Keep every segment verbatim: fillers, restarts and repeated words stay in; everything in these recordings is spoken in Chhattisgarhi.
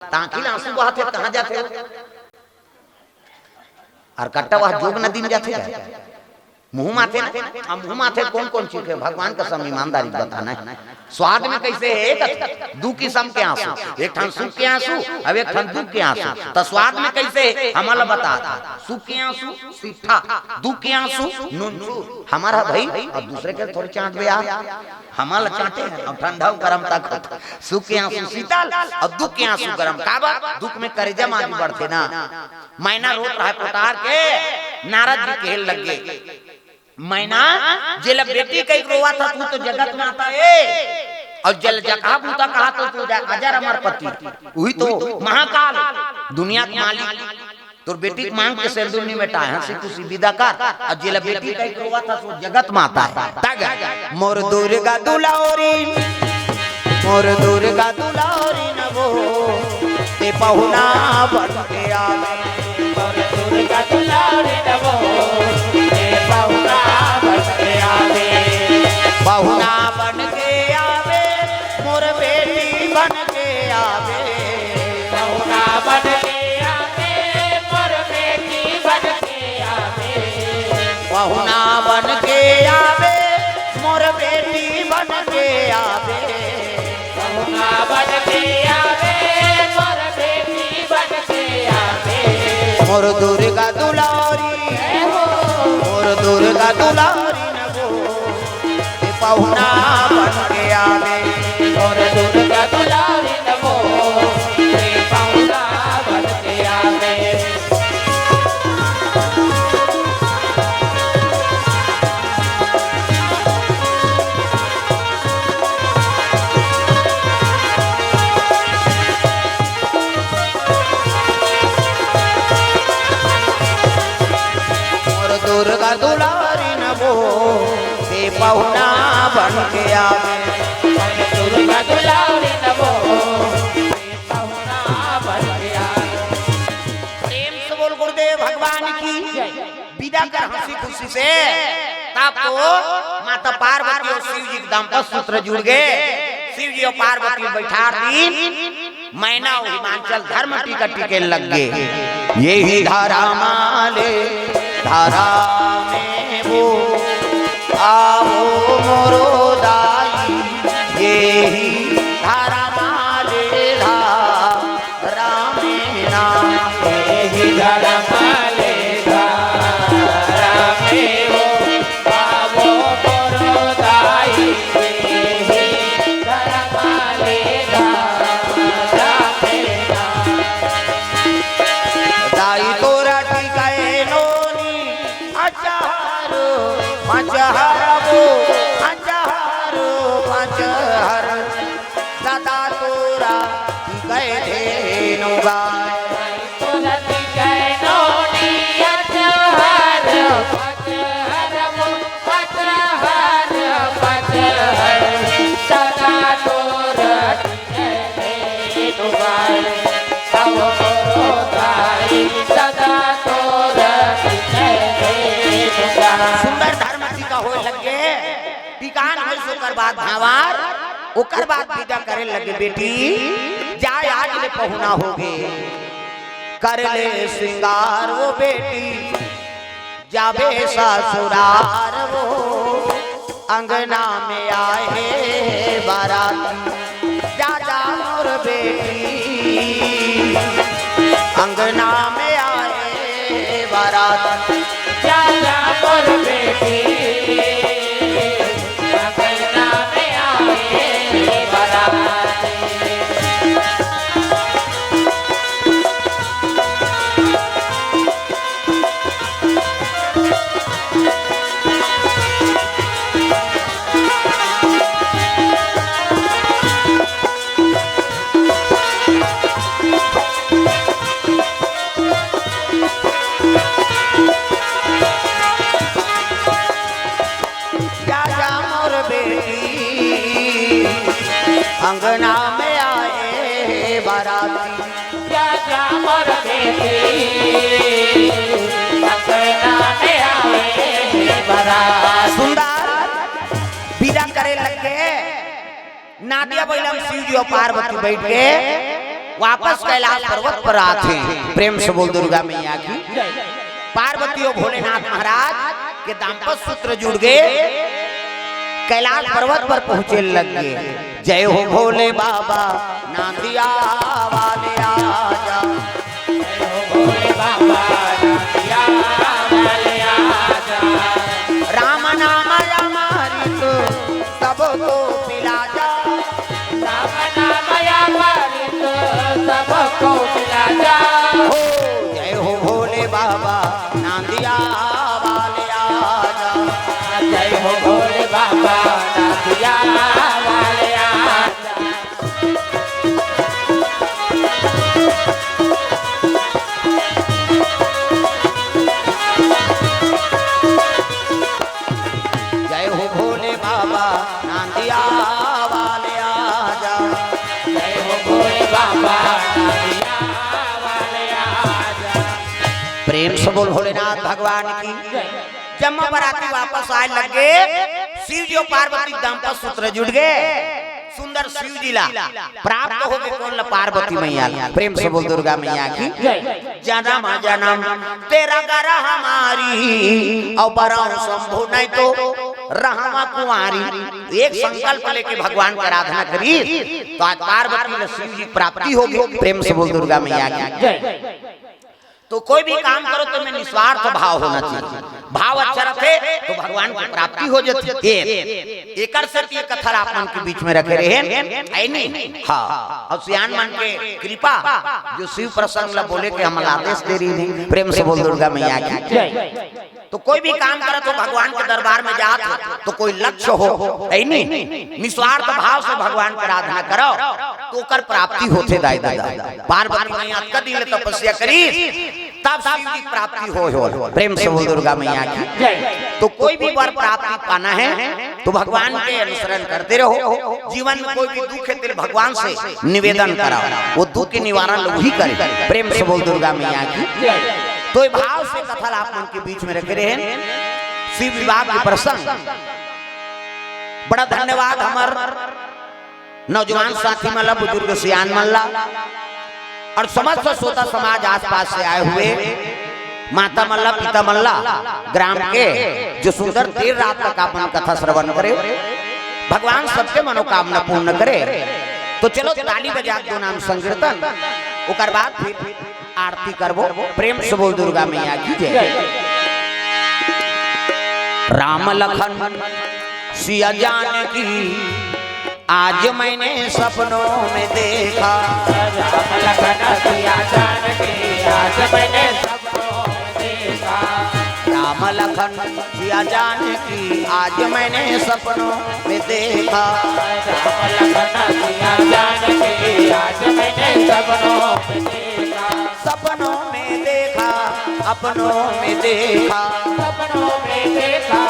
त आँखी ले आँसू बहाथे, कहाँ जाथे? अउ कट्टा वह जोग नदी में जाथे का? मुँह म आथे ना। अब मुँह म आथे कोन कोन चीज हे? भगवान कसम, ईमानदारी बताना हे। स्वाद में कइसे हे? एक दू किसम के आँसू, एक ठन सुख के आँसू, अउ एक ठन दुख के आँसू। त स्वाद में कइसे हे, हमन ला बता। सुख के आँसू मीठा, दुख के आँसू नूनचूर। हमर ह भई, अउ दूसरे के थोड़ी चाँटबे यार। हमन ला चाँटे हे, अउ ठंडा अउ गरम तक होथे। सुख के आँसू शीतल, अउ दुख के आँसू गरम। काबर? दुख में करेजा म आगी बढ़थे ना। मैना रोत रहय पोटार के, नारद जी कहे लगे, "मैना, जेला बेटी कहिके रोवत हस, तू तो जगत माता ए, अउ जेला जकहा बूता कहत हस, तू जा-, अजर अमर पति, उही तो महाकाल, दुनिया के मालिक।" तोर बेटी के मांग के सेंदुर नइ मेटाय, हंसी खुशी बिदा कर। अउ जेला बेटी कहिके रोवत हस, वो जगत माता हे। तग मोर दुर्गा दुलारी, मोर दुर्गा दुलारी न वो, ते पहुना बन के आवे। मोर दुर्गा दुलारी न वो, ते पहुना बन के आवे। पहुना बन के आवे, मोर बेटी बन के आवे। पहुना बन के आवे, मोर बेटी बन के आवे। पहुना बन के आवे, मोर बेटी बन के आवे। पहुना बन के आवे, मोर बेटी बन के आवे। मोर दुर्गा दुलारी, जय हो। मोर दुर्गा दुलारी न वो, ते पहुना बन के आवे। मोर दुर्गा दुलारी न वो, ते पहुना बन के आवे। मोर दुर्गा दुलारी न वो, ते पहुना बन के आवे। मोर दुर्गा दुलारी न वो, ते पहुना बन के आवे। प्रेम से बोल गुरुदेव भगवान की। विदा कर हंसी खुशी से। तब तो माता पार्वती अउ शिव जी के दाम्पत्य सूत्र जुड़ गे। शिव जी अउ पार्वती बइठार दीन। मैना अउ हिमांचल धरम टीका टीके लग गे। एही धरम ले धरम में वो, आवो मोरो दाई। एही धरम ले धरम में ना। एही धरम ले धरम में वो, आवो मोरो दाई। एही धरम ले धरम में ना। दाई तोर टीके नोनी, अचहर, मचहर वो, अचहर, मचहर, सदा तोर टीके धेनु गाय। तोर टीके नोनी, अचहर, मचहर वो, अचहर, मचहर, सदा तोर सुंदर धर्म टीका होय लगे, टीकान होय से ओकर बाद भांवर, ओकर बाद विदा करे लगे, बेटी, जाय आज ले पहुना होगे, कर ले श्रृंगार वो बेटी, जाबे ससुरार वो, अंगना में आए हे बाराती, जा जा मोर बेटी, अंगना में आए हे बाराती, जा जा मोर बेटी, अंगना में आए हे बाराती। जा जा मोर बेटी, अंगना में आए हे बाराती। जा जा मोर बेटी, अंगना में आए हे बाराती। सुंदर विदा करे लगे, नादिया बइला म शिव जी अउ पार्वती बइठ के वापस कैलाश पर्वत पर आथे। प्रेम से बोल दुर्गा मैया की। पार्वती अउ भोलेनाथ महाराज के दाम्पत्य सूत्र जुड़ गे। कैलाश पर्वत पर पहुँचे लग गे। जय हो भोले बाबा, नांदिया वाले आजा। जय हो भोले बाबा, नांदिया वाले आजा। राम नाम अमृत सबको पिला जा। राम नाम अमृत सबको पिला जा। हो, जय हो भोले बाबा, नांदिया वाले आजा। जय हो भोले बाबा, नांदिया वाले आजा। जय हो भोले बाबा, नांदिया वाले आजा। जय हो भोले बाबा, नांदिया वाले आजा। प्रेम से बोल भोलेनाथ भगवान की। जम्मो बराती वापस आए लगे, शिव जी अउ पार्वती दाम्पत्य सूत्र जुड़ गे। सुंदर शिव जी ला प्राप्त हो गे, कोन ला? पार्वती मैया ला। प्रेम से बोल दुर्गा मैया की। जय। जनम जनम तेरा गर हमारी, अउ बरहूं शंभु नहीं तो रहवा कुंवारी। एक संकल्प लेके भगवान की आराधना करी, तो आज पार्वती ला शिव जी प्राप्ति हो गे। प्रेम से बोल दुर्गा मैया की। जय। तो कोई भी काम करो तो में निस्वार्थ भाव होना चाहिए। भाव अच्छा रखे तो भगवान की प्राप्ति हो जाती है। एकर सेती ये कथा आप मन के बीच में रखे रहे, है नहीं? हाँ, अउ सियान मन के कृपा, जो शिव प्रसंग ला बोले के हमला आदेश दे रही है। प्रेम से बोल दुर्गा मैया की। जय। तो कोई भी काम करत हो, भगवान के दरबार में जात हो, तो कोई लक्ष्य हो, है नहीं? निस्वार्थ भाव से भगवान की आराधना करो, तो ओकर प्राप्ति होथे दाई दादा। पार्वती मैया अतका दिन ले तपस्या करी, तब शिव जी प्राप्ति हो, हो। प्रेम से बोल दुर्गा मैया की। जय। तो कोई भी वर प्राप्ति पाना है, तो भगवान के अनुसरण करते रहो। जीवन में कोई भी दुख है, तेरे भगवान से निवेदन कराओ, वो दुख के निवारण लोग ही करे। प्रेम से बोल दुर्गा मैया की। जय। तो ये भाव से कथा ला आप मन के बीच में रखे रहे, शिव विवाह के प्रसंग। बड़ा धन्यवाद हमर नौजवान साथी मन ला, बुजुर्ग सियान मन ला, अउ समस्त श्रोता समाज आसपास से आए हुए माता मन ला, पिता मन ला, ग्राम के, जो सुंदर देर रात तक अपन कथा श्रवण करे, भगवान सबके मनोकामना पूर्ण करे। तो चलो ताली बजा के दो नाम संकीर्तन, ओकर बाद फिर आरती करबो। प्रेम से बोल दुर्गा मैया की जय। राम लखन सिया जानकी आज मैंने सपनों में देखा। राम लखन सिया जानकी आज मैंने सपनों में देखा। राम लखन सिया जानकी आज मैंने सपनों में देखा। राम लखन सिया जानकी आज मैंने सपनों में देखा। सपनों में देखा, अपनों में देखा। सपनों में देखा,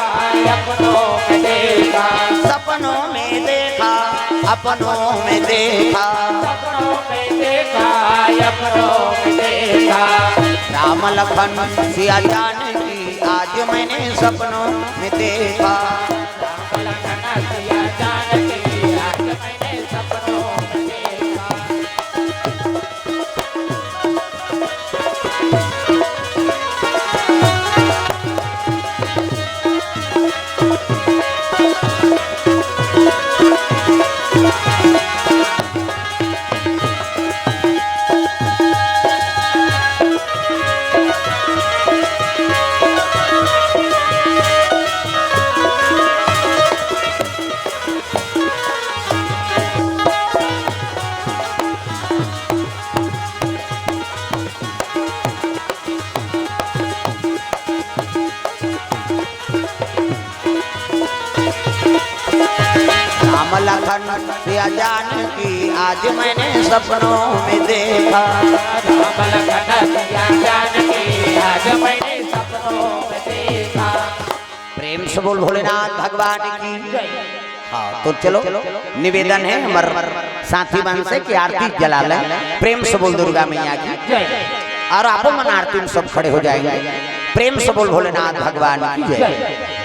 अपनों में देखा। सपनों में देखा, अपनों में देखा। सपनों में देखा, अपनों में देखा। राम लखन सिया जानकी आज मैंने सपनों में देखा। राम लखन सिया जानकी आज मैंने सपनों में देखा। राम लखन सिया जानकी आज मैंने सपनों में देखा। राम लखन सिया जानकी आज मैंने सपनों में देखा। प्रेम से बोल भोलेनाथ भगवान की। हाँ, तो चलो, निवेदन है हमर साथी मन से कि आरती जला लें। प्रेम से बोल दुर्गा मैया की। अउ आपो मन आरती में सब खड़े हो जाएंगे। प्रेम से बोल भोलेनाथ भगवान की जय।